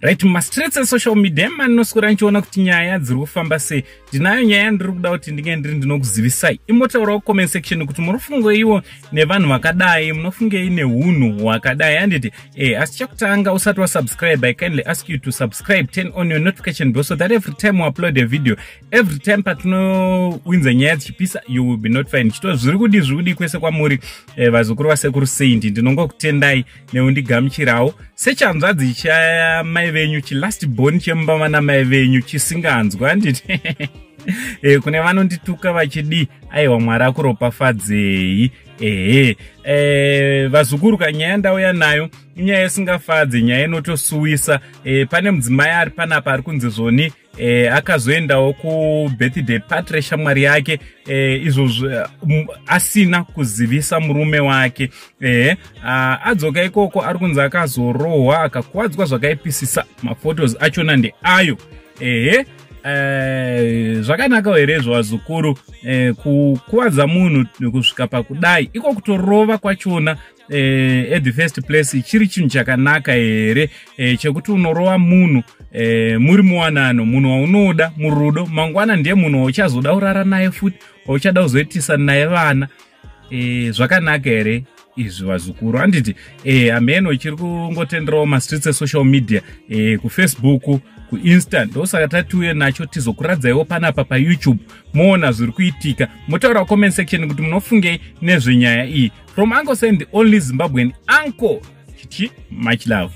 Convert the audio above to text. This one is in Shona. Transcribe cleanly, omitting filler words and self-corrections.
Right, mumastreets esocial media emanoswera nichiona kuti nyaya dziri kufamba sei. Ndinayo nyaya ndiri kuda kuti ndinge ndiri ndinokuzivisai. Imotaurawo comment section kuti munofungeiwo nevanhu vakadai, munofungei neunhu hwakadai, handiti? Asi chekutanga, usati wasubscribe, I kindly ask you to subscribe, turn on your notification bell so that every time we upload a video, every time patinowinza nyaya dzichipisa, you will be notified. Ndichito zviri kudi, zviri kudi kwese kwamuri, vazukuru vasekuru Saint, ndinongokutendai neundigamuchirawo sechanzvadzi chamai venyu, chilast born chemumba mana mai venyu chisinganzwa, handiti? Kune vanondituka vachidi, aiwa, Mwari akuropafadzei. Ehe, vazukuru, kanyaya ndauya nayo inyaya isingafadzi, nyaya inotosuwisa. Pane mudzimai ari panapa ari kunzi zvoni akazoendawo kubirthday party reshamwari yake, izvozvo asina kuzivisa murume wake. Adzoka ikoko, ari kunzi akazorohwa, akakuwadzwa zvakaipisisa. Maphotos achona ndeayo. Ehe, zvakanaka here zvavazukuru, kukuvadza munhu kusvika pakudai? Iko kutorova kwachona, at the first place, chiri chinhu chakanaka here, chekuti unorova munhu, muri muwanano, munhu waunoda murudo, mangwana ndiye munhu wauchazoda kurara naye futi, wauchada kuzoitisa naye vana? Zvakanaka here izvi, vazukuru, handiti? Hameno ichiri kungotenderawo mastreets esocial media, kuFacebook, kuInsta. Ndosaka tatiuye nacho tizokuradzaiwo panapa paYouTube, moona zviri kuitika, motaura comment section kuti munofungei nezvenyaya iyi. From Uncle Saint, the only Zimbabwean uncle, chiti much love.